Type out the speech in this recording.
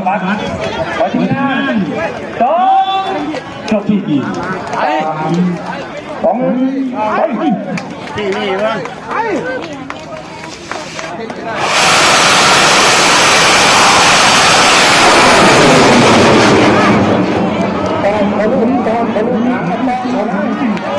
ບັດ ປະຕິຍານ ສອງ ຈົບທີ່ສາມ ສອງ ໄປ. ທີ່ນີ້ວະ ຕອນທະລຸ ຕອນທະລຸ ຕອນທະລຸ.